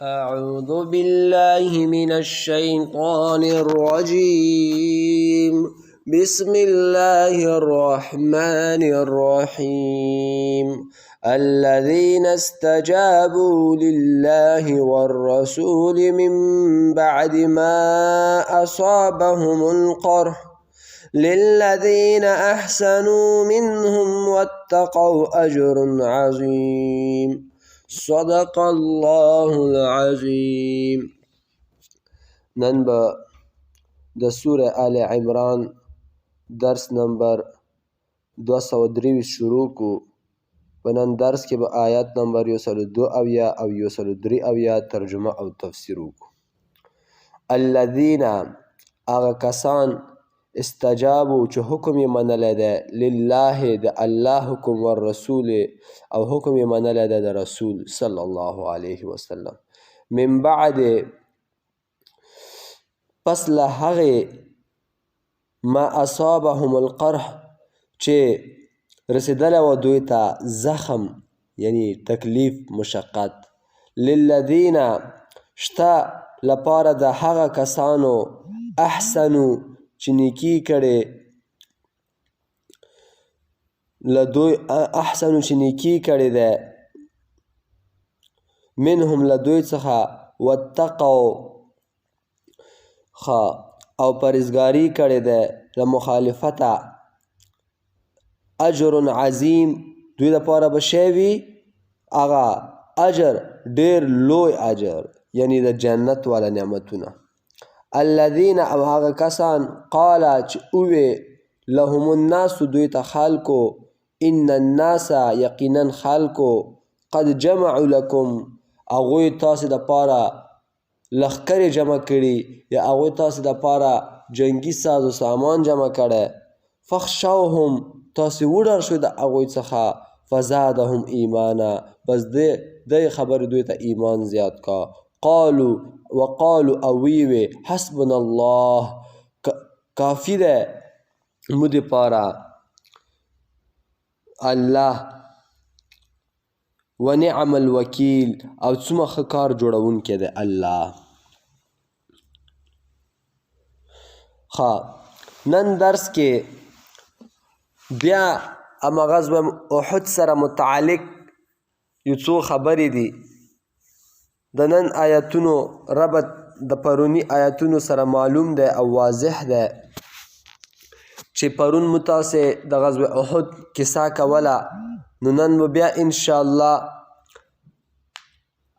أعوذ بالله من الشيطان الرجيم. بسم الله الرحمن الرحيم. الذين استجابوا لله والرسول من بعد ما أصابهم القرح للذين أحسنوا منهم واتقوا أجر عظيم. صدق الله العظیم. نن به د سوره آل عمران درس نمبر 223 شروع کو. په نن درس کې به آیت نمبر 172 او 173 ترجمه او تفسیر وکړو. الذین، هغه کسان، استجابو، چې حکم یې منلی دی، لله، د الله حکم، والرسول، او حکم یې منلی دی د رسول صلی الله علیه وسلم، من بعد، پس له هغې، ما اصابهم القرح، چې رسېدلی وه دوی ته زخم، یعنی تکلیف، مشقت، للذین، شته لپاره د هغه کسانو، احسنو، چې نیکي کړې له دوی، احسنو، چې نیکي کړې ده، منهم، له دوی څخه، واتقوا، او پرهیزګاري کړې ده له مخالفته، اجر عظیم، دوی لپاره به شی وي هغه اجر، ډیر لوی اجر، یعنی د جنت والا نعمتونه. الذین، او هغه کسان، قال، چې اووې، لهم الناس، دوی ته خلکو، ان الناس، یقینا خلکو، قد جمعوا لکم، هغوی تاسې دپاره لښکرې جمع کړي یا هغوی تاسې دپاره جنګي ساز و سامان جمع کړی، فخشوهم، تاسې وډار شوئ د هغوی څخه، فزادهم ایمانا، بس دې خبرې دوی ته ایمان زیات کا، قالو، وقالو، او ویې وې، حسبنا الله، کافي دی مو دپاره الله، ونعم الوکیل، او څومره ښه کار جوړونکی دی الله. ښه، نن درس کې بیا اما غزوه احد سره متعلق یو څو خبرې دي. د نن آیتونو ربط د پروني آیتونو سره معلوم دی او واضح دی، چې پرون مو تاسې د غزوه احد کیسه کوله، نو نن به بیا انشاءالله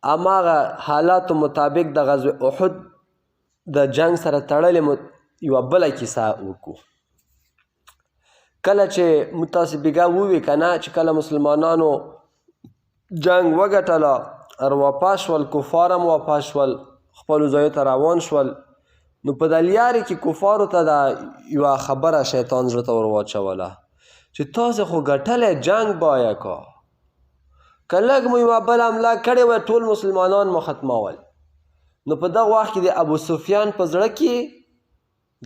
هماغه حالاتو مطابق د غزوه احد د جنگ سره تړلې یوه بله کیسه وکړو. کله چې مو تاسې بیګا ووی که نه، چې کله مسلمانانو جنگ وګټله، واپس شول، کفار هم واپس شول، خپلو ځایو ته روان شول، نو په د لیارې کې کفارو ته دا یوه خبره شیطان زړه ته ور واچوله چې تاسې خو ګټلی جنګ بایه کا، که لږ مو یوه بله حمله کړې وای، ټول مسلمانان مو ختمول. نو په دغه وخت کې د ابو سفیان په زړه کې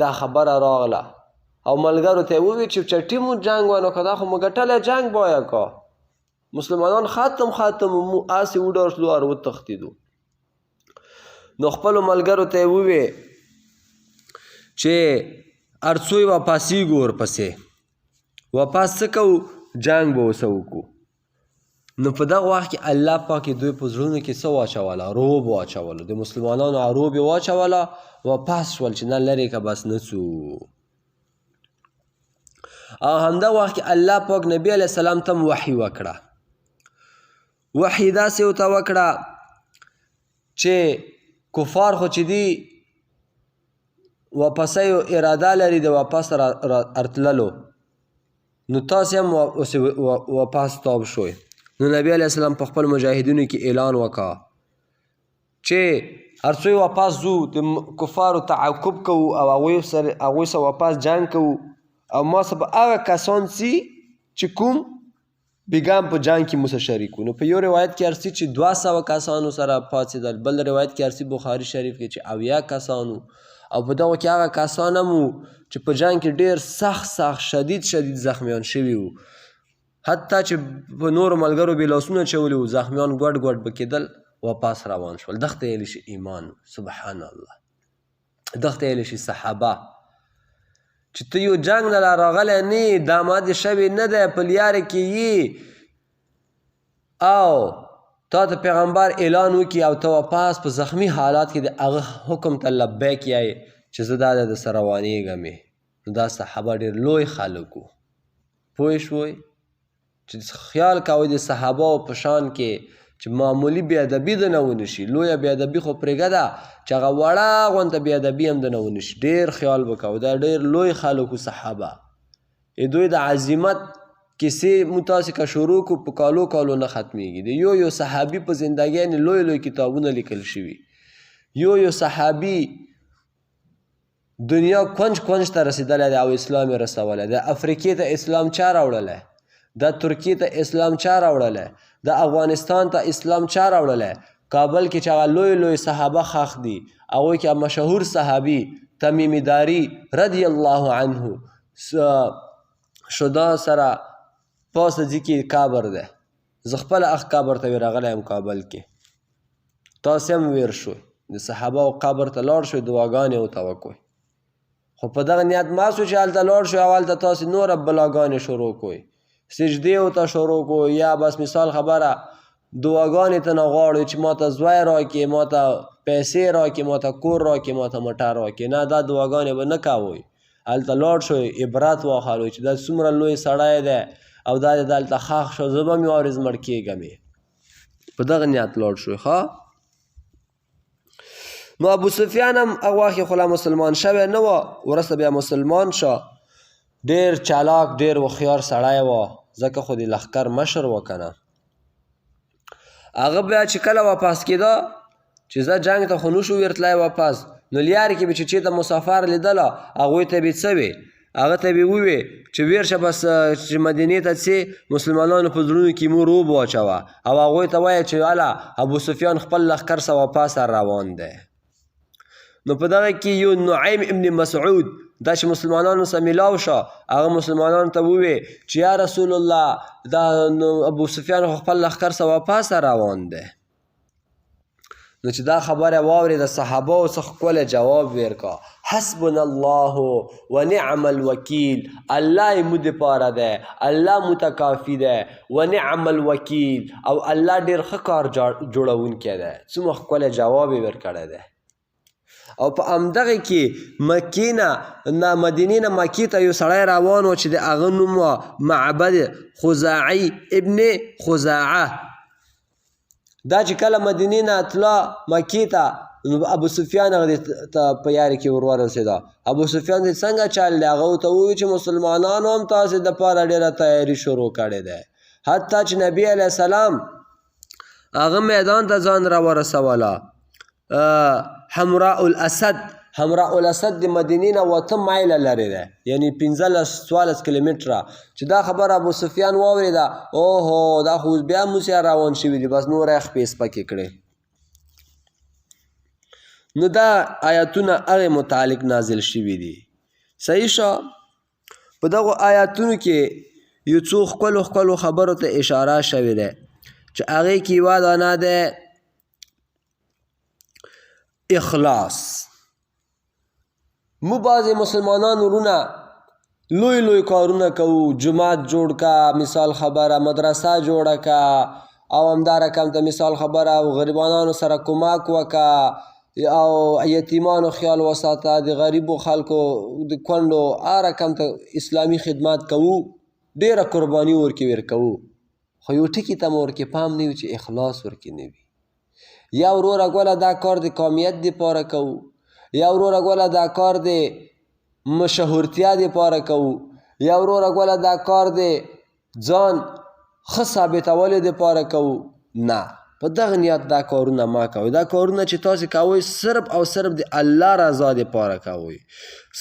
دا خبره راغله او ملګرو ته یې وویل چې چټي مو جنګ وه، نو که دا خو مو ګټلی جنګ بایه کا، مسلمانان ختم ختم، مو هسې وډار شلو او وتښتېدو. نو خپلو ملګرو ته یې وویل چې هر څو یې واپسېږو، ورپسې واپس څه کوو؟ جنګ به ورسره وکړو. نو په دغه وخت کې الله پاک دوی په زړونو کې څه واچوله؟ روب واچولو، د مسلمانانو روب یې واچوله، واپس شول چې نه لرې که بس نه څو. او همدا وخت کې الله پاک نبی علیه السلام ته هم وحي وکړه. وحي داسې ورته وکړه چې کفار خو چې دي واپسۍ اراده لري د واپس ارتللو، نو تاسې هم اوس واپس تاب شوئ. نو نبی علیه السلام په خپل مجاهدینو کې اعلان وکړ چې هر څو واپس ځو، د کفارو تعاقب کوو او هغوی سره واپس جنګ کوو، او ما سره به هغه کسان ځي چې کوم بیګا هم په جنګ کې مو سره شریک وو. نو په یو روایت کې ارسي چې 200 کسانو سره پاڅېدل، بل روایت کې ارسي بخاري شریف کې چې 70 کسانو، او په دغو کې هغه کسان هم وو چې په جنګ کې ډېر سخت سخت شدید شدید زخمیان شوي وو، حتی چې په نورو ملګرو بې لاسونه چولي وو، زخمیان ګوډ ګوډ به کېدل، واپس روان شول. دغه یې شي ایمان. سبحان الله. دغه یې شي صحابه چې ته یو جنگ نه لا راغلی نه، داماد شوی نه دی، په لیاره کې یې او تا ته پیغمبر اعلان وکړي او ته واپس په زخمی حالات کې د هغه حکم ته لبیک یې چې زه دا د سره روانېږم. نو دا صحابه ډېر لوی خلک وو. پوه شوئ چې خیال کوئ د صحابه په شان کې چې معمولي بې ادبي د نه ونه شي، لویه بې ادبي خو پرېږده ده چې هغه وړه غونته بې ادبي هم د نه ونه شي. ډېر خیال وکوئ، دا ډېر لوی خلک وو صحابه. دوی د عظمت کیسې مو تاسې که شروع کړو په کالو کالو نه ختمیږي. د یو یو صحابي په زندګۍ یعنې لوی لوی کتابونه لیکل شوي. یو یو صحابي دنیا کنج کنج ته رسېدلی دی او اسلام یې رسولی دی. افریقې ته اسلام چا راوړلی؟ د ترکیې ته اسلام چا راوړلی؟ د افغانستان ته اسلام چا راوړلی؟ کابل کې چې هغه لوی لوی صحابه ښخ دي، هغوی کې مشهور صحابي تمیم داري رضی الله عنه شدا سره پاسه ځي کې قبر دی. زه خپله اخ قبر ته راغلی یم کابل کې. تاسې هم ویر شوئ، د صحابه او قبر ته لاړ شئ، دعاګانې ورته وکړئ. خو په دغه نیت مه شئ چې هلته لاړ شئ او هلته تاسې نوره بلاګانې شروع کړئ، سجدې ورته شروع کړئ، یا بس مثال خبره دعاګانې ته نه غواړئ چې ما ته زوی راکړې، ما ته پیسې راکړې، ما ته کور راکړې، ما ته موټر راکړې. نه، دا دعاګانې به نه کوئ. هلته لاړ شئ، عبرت واخلئ چې دا څومره لوی سړی دی او دا دی دلته ښخ شو، زه به هم یوه ورځ مړ کېږم. په دغه نیت لاړ شئ. ښه، نو ابو سفیان هم هغه وخت خو لا مسلمان شوی نه و، وروسته بیا مسلمان شو. ډېر چالاک، ډېر هوښیار سړی و، ځکه خو د لښکر مشر و که نه. هغه بیا چې کله واپس کېده چې زه جنګ ته خو نشو ورتلی واپس، نو لیارې کې به چې چېرته مسافر لیدله هغوی ته به څه وې، هغه ته به ووې چې ویر شه بس چې مدینې ته څې مسلمانانو په زړونو کې مو روب واچوه، او هغوی ته وایه چې هله ابو سفیان خپل لښکر سره واپس روان دی. نو په دغه کې یو نعیم ابن مسعود دا چې مسلمانانو سره میلاو شو، هغه مسلمانانو ته ووې چې یا رسول الله، دا ابو سفیان خو خپل لښکر سره واپس روان دی. نو چې دا خبره واورېده صحابه څه ښکلی جواب ورکا، حسبنا الله ونعم الوکیل، الله یې مو دپاره دی، الله مو ته کافي دی، ونعم الوکیل، او الله ډېر ښه کار جوړونکی دی. څومره ښکلی جواب یې ورکړی دی. او په همدغه کې مکې نه مدینې نه مکې ته یو سړی روان و چې د هغه نوم و معبد خزاعي ابن خزاعه. دا چې کله مدینې نه تله مکې ته، نو ابو سفیان هغه ته په یارې کې ور ورسېده. ابو سفیان دې څنګه چل دی؟ هغه ورته وویل چې مسلمانانو هم تاسې دپاره ډېره تیاري شروع کړې ده، حتی چې نبي علیه السلام هغه میدان ته ځان را ورسوله. حمراء الاسد، حمراء الاسد د مدینې نه 8 مایله لرې ده، یعنی 15 14 کیلومتره. چې دا خبره ابو سفیان واورېده، اوهو دا خو بیا موسی روان شوي دي، بس نوره یې خپې سپکې کړې. نو دا آیاتونه هغې متعلق نازل شوي دي. صحیح شو. په دغو آیاتونو کې یو څو ښکلو ښکلو خبرو ته اشاره شوې ده چې هغې کې یوه دانه ده اخلاص. مو بعضې مسلمانان ورونه لوی لوی کارونه کوو، جومات جوړ کا مثال خبره، مدرسه جوړه کا، او همدا رقم ته مثال خبره او غریبانانو سره کمک وکا، او یتیمانو خیال وساته، د غریبو خلکو د کونډو، هر رقم ته اسلامي خدمت کوو، ډېره قرباني ورکې ورکوو، خو یو ټکي ته مو ورکې پام نه وي چې اخلاص ورکې نه وي. یا وروره ګوله دا کار د کامیت دپاره کوو، یا وروره ګوله دا کار د مشهورتیا دپاره کوو، یا وروره ګوله دا کار د ځان ښه ثابتولو دپاره کوو. نه، په دغه نیت دا کارونه ما کوئ. دا کارونه چې تاسې کوئ صرف او صرف د الله رضا دپاره کوئ،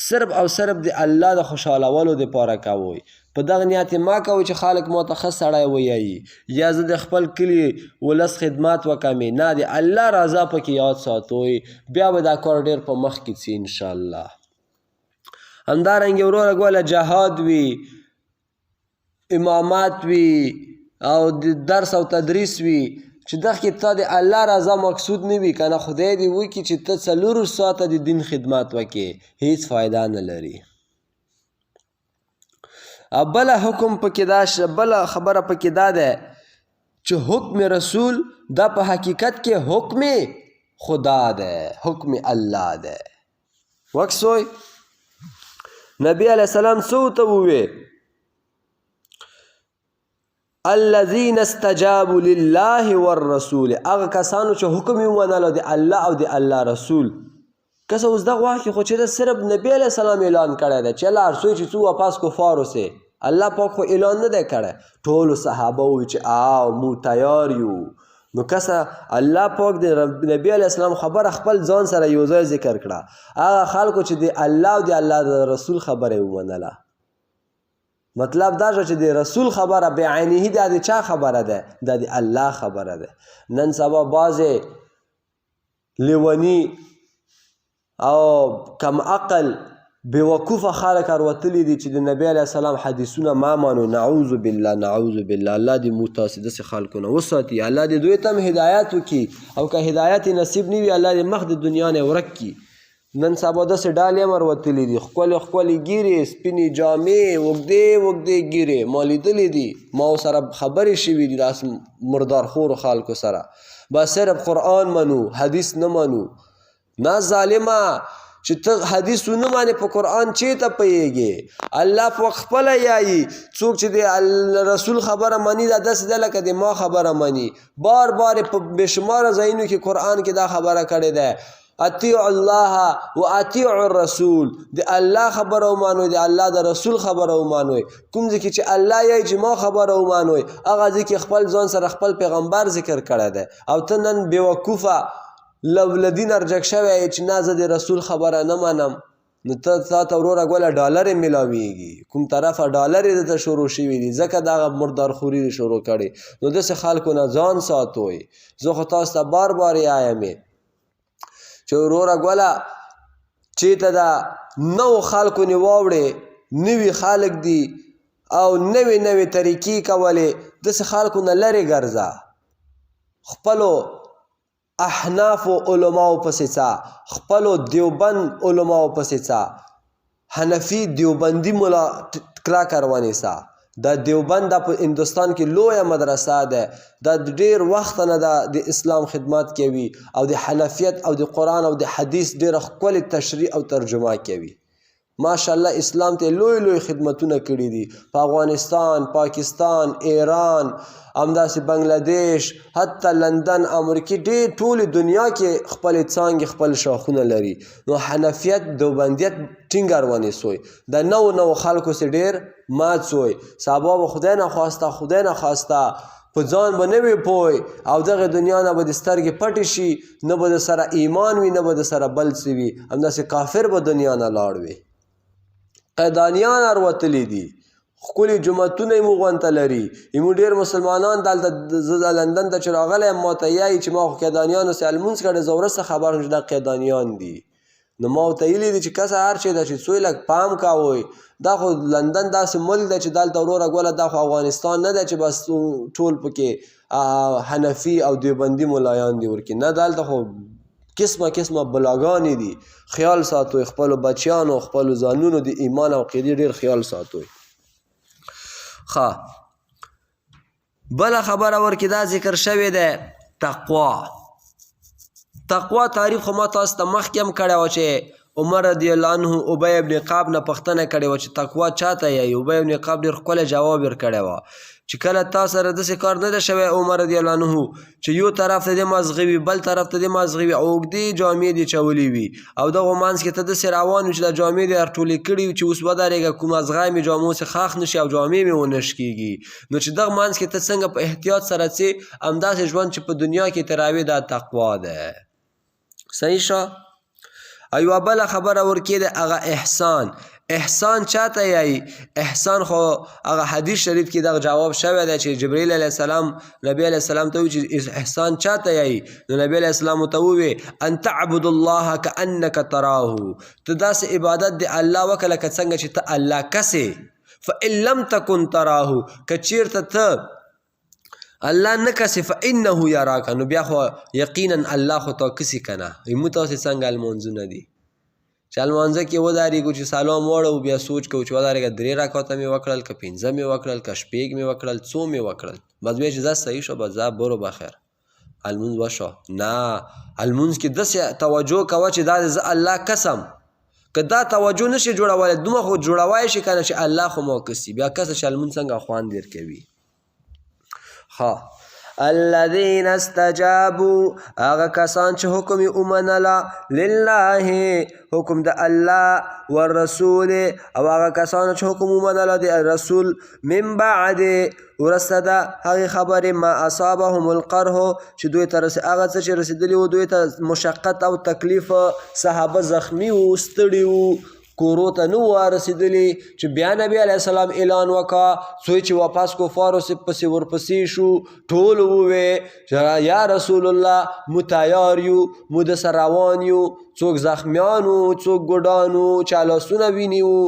صرف او صرف د الله د خوشحالولو دپاره کوئ. په دغه نیت یې ما کوئ چې خلک ما ته ښه سړی ویایي، یا زه د خپل کلي ولس خدمت وکړم. نه، د الله رضا پکې یاد ساتئ، بیا به دا کار ډېر په مخ کې ځي انشاءالله. همدارنګه وروره ګوله جهاد وي، امامت وي، او د درس او تدریس وي، چې دغه کې ته د الله رضا مقصود نه وي کنه، خدای دې وکړي چې ته 24 ساعته د دین خدمت وکې، هیڅ فایده نه لري. او بله حکم پکې دا بله خبره پکې دا ده چې حکم رسول دا په حقیقت کې حکم خدا ده، حکم الله ده. وکسوی نبی علیہ السلام څه ورته ووی؟ الذين استجابوا لله والرسول، هغه کسانو چې حکم یې ومنلو د الله او د الله رسول. کسه اوس دغه وخت کې خو چې صرف نبی علیه السلام اعلان کړی دی چې الله هر څوک چې څو واپس کفارو سي، الله پاک خو اعلان نه دی کړی. ټولو صحابه وویل چې آو مو تیار یو. نو کسه الله پاک د نبی علیه السلام خبره خپل ځان سره یو ځای ذکر کړه، هغه خلکو چې د الله او د الله د رسول خبره یې ومنله. مطلب دا شو چې د رسول خبره بعینه دا د چا خبره ده؟ دا د الله خبره ده. نن سبا بعضې لیوني او کم عقل بېوقوفه خلک اروتلي دي چې د نبی علیه السلام حدیثونه ما منو. نعوذ بالله، نعوذ بالله. الله دې موږ تاسې داسې خلکو نه وساتي، الله دې دوی ته هم هدایت وکړي، او که هدایت یې نصیب نه وي الله دې مخ د دنیا نه ورک کړي. نن سبا داسې ډالې هم وروتلي دي، ښکلې ښکلې ږیرې، سپینې جامې، اوږدې اوږدې ږیرې، ما لیدلې دي، ما ورسره خبرې شوي دي داسې مردارخورو خلکو سره. بس صرف قرآن منو، حدیث نه منو. نه ظالمه چې ته حدیث ونه مانې په قرآن چېرته پوهېږې؟ الله په خپله یایي څوک چې د رسول خبره مني دا داسې ده لکه د ما خبره مني. بار بار په بېشماره ځایونو کې قرآن کې دا خبره کړې ده، اطیع الله و اطیع الرسول، د الله خبره ومانوئ، د الله د رسول خبره ومانوئ. کوم ځای کې چې الله یایي چې ما خبره ومانوئ، هغه ځای کې خپل ځان سره خپل پیغمبر ذکر کړی دی. او ته نن بېوقوفه له دین ارجک شوی یې چې نه زه د رسول خبره نه منم، نو ته تا ته وروره ګوله ډالرې میلاویږي، کوم طرفه ډالرې درته شروع شوي دي، ځکه دغه مردارخوري دې شروع کړې. نو داسې خلکو نه ځان ساتوئ. زه خو تاسو ته بار بار یایم چې وروره ګوله چې ته دا نوو خلکو نه واوړې، نوي خلک دي او نوې نوې طریقې کولې، داسې خلکو نه لرې ګرځه. خپلو احنافو علماو پسې څه، خپلو دیوبند علماو پسې څه، حنفي دیوبندي ملا کلک ونیسه. دا دیوبند دا په هندوستان کې لویه مدرسه ده، دا ډیر وخت نه ده د اسلام خدمت کوي او د حنفیت او د قرآن او د حدیث ډیره ښکلې تشریح او ترجمه کوي. ماشاءالله اسلام ته لوی لوی خدمتونه کړي دي، په افغانستان، پاکستان، ایران، همداسې بنگلادیش، حتی لندن، امریکې، ډېر ټولې دنیا کې خپلې څانګې خپل شاخونه لري. نو حنفیت دیوبندیت ټینګ ونیسوئ، د نوو نوو خلکو سي ډېر مات سوئ. سبا به خدای نخواسته، خدای نخواسته په ځان به نه وي پوه او دغه دنیا نه به د سترګې پټې شي، نه به د سره ایمان وي، نه به د سره بل څه وي، همداسې کافر به دنیا نه لاړ وي. قیدانیان اروتلي دي، ښکلي جوماتونه یې موږ غونته لري، زموږ ډېر مسلمانان دلته. زه د لندن ته چې راغلی یم ما ته یایي چې ما خو قیدانیانو سره لمونځ کړی، زه وروسته خبر شوم چې دا قیدانیان دي. نو ما ورته ویلي دي چې کسه هر چېرته چې څوی لږ پام کوئ، دا خو لندن داسې ملک دی چې دلته وروره ګوله دا خو افغانستان نه دی چې بس ټول پکې حنفي او دیوبندي ملایان دي ورکې، نه دلته خو قسمه قسمه بلاګانې دي. خیال ساتوئ خپلو بچیانو، خپلو ځانونو د ایمان او عقیدې ډېر خیال ساتوئ. ښه بله خبره ورکې دا ذکر شوې ده، تقوا. تقوا تعریف خو ما تاسو ته مخکې هم کړی وه چې عمر رضی الله عنه ابی ابن کعب نه پوښتنه کړې وه چې تقوا چاته یایي؟ ابی ابن کعب ډېر ښکلی جواب ورکړی وه چې کله تا سره داسې کار نه دی شوی عمر رضی الله عنه چې یو طرف ته دې مازغه وي، بل طرف ته دې مازغه وي او اوږدې جامې دې چولې وي او دغو منځ کې ته داسې روان وي چې دا جامې دې راټولې کړي وي چې اوس ودرېږه کوم ازغی مې جامو څخه ښخ نه شي او جامې مې ونه شکېږي، نو چې دغه منځ کې ته څنګه په احتیاط سره څې همداسې ژوند چې په دنیا کې تېروې دا تقوا ده. صحیح شو؟ او یوه بله خبره ورکې ده هغه احسان. احسان چاته یایي؟ احسان خو هغه حدیث شریف کې دغه جواب شوی دی چې جبرئیل علیه السلام نبی علیه السلام ته وویل چې احسان چاته یایي؟ نو نبی علیه السلام ورته وویل ان تعبد الله کأنک تراه، ته داسې عبادت د الله وکړه لکه څنګه چې ته الله کسې، فإن لم تکن تراه، که چیرته ته الله نه کسي فانه یراک، نو بیا خو یقینا الله خو تا کسي کنه. مو تاسو څنګه لمونځونه دي چې لمانځه کې ودرېږو، چې سلام واړو بیا سوچ کوو چې ودرېږه، درې رکعته مې وکړل که پنځه مې وکړل که شپږ مې وکړل، څو مې وکړل، بس بیا چې ځه صحیح شو، بس ځه برو بخیر المونځ وشو. نه، المونځ کې داسې توجه کوه چې دا زه الله قسم که دا توجه نشي جوړولی، دومره خو جوړوای شي که نه چې الله خو مو کسي، بیا کسه چې المونځ څنګه خوند درکوي. ها، الذين استجابوا، هغه کسان چې حکم یې ومنله، لله حکم د الله، والرسول او هغه کسانو چې حکم ومنله د رسول، من بعد ورسته د هغې خبرې، ما اصابهم القرح چې دوی ته هغه څه چې رسېدلي وو دوی ته مشقت او تکلیف. صحابه زخمی وو، ستړي وو، کورو ته نه وو رسېدلي چې بیا نبی علیه السلام اعلان وکا. څوی چې واپس کفارو پسې ورپسې شو، ټول ووې چې یا رسول الله مو تیار یو، مو د سره روان یو. څوک زخمیان وو، څوک ګډان وو، چا لاسونه ویني وو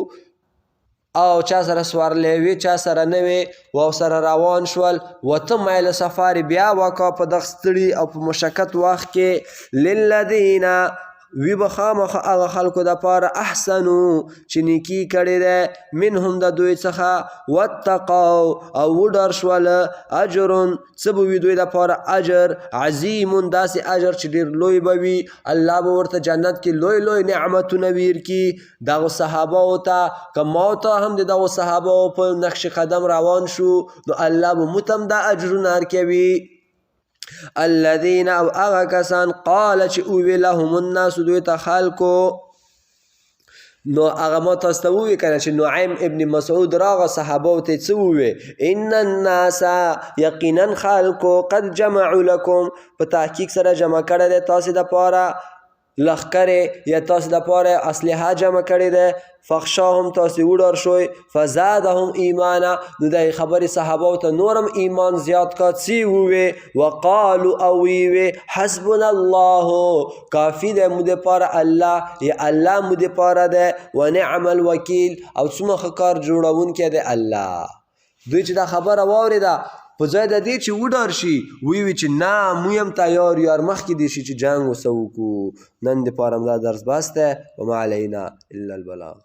او چا سره سوارلې وي، چا سره نه وي، او سره روان شول. وته مایله سفر بیا وکا په دغه ستړي او په مشقت وخت کې. للذین وی به خامخا هغه خلکو دپاره احسنو چې نیکي کړې ده، منهم د دوی څخه، واتقو او وډار شول، اجر څه به وي دوی دپاره؟ اجر عظیم، داسې اجر چې ډېر لوی به وي. الله به ورته جنت کې لوی لوی نعمتونه ورکړي دغو صحابو ته. که ما ته هم د دغو صحابو په نقش قدم روان شو، نو الله به موږ ته هم دا اجرونه ورکوي. الذين او هغه کسان، قال چې ووی، لهم الناس دوی ته خلکو. نو هغه ما تاسو ته ووی کنه چې نعیم ابن مسعود راغه، صحابه ته څه ووی؟ ان الناس یقینا خلکو، قد جمعوا لكم په تحقیق سره جمع کړی دی تاسو د پاره لښکرې یا تاسو د پاره اسلحه جمع کړې ده. فخشاهم تاسو وډار شوي، فزادهم ایمانا، نو د خبرې صحابه ته نورم ایمان زیات کا. څی ووی؟ وقالو او وی، حسبنا الله، کافی ده مو د پاره الله، یا الله مو د پاره ده، ونعم الوکیل، او څومره ښه کار جوړونکی دی الله. دوی چې دا خبره واورېده، په ځای د دې چې وډار شي، وی وی چې نه، مو هم تیار یو، مخکې دې شي چې جنګ وسه وکړو. نن د پاره دا درس بس ده. وما علینا الا البلاغ.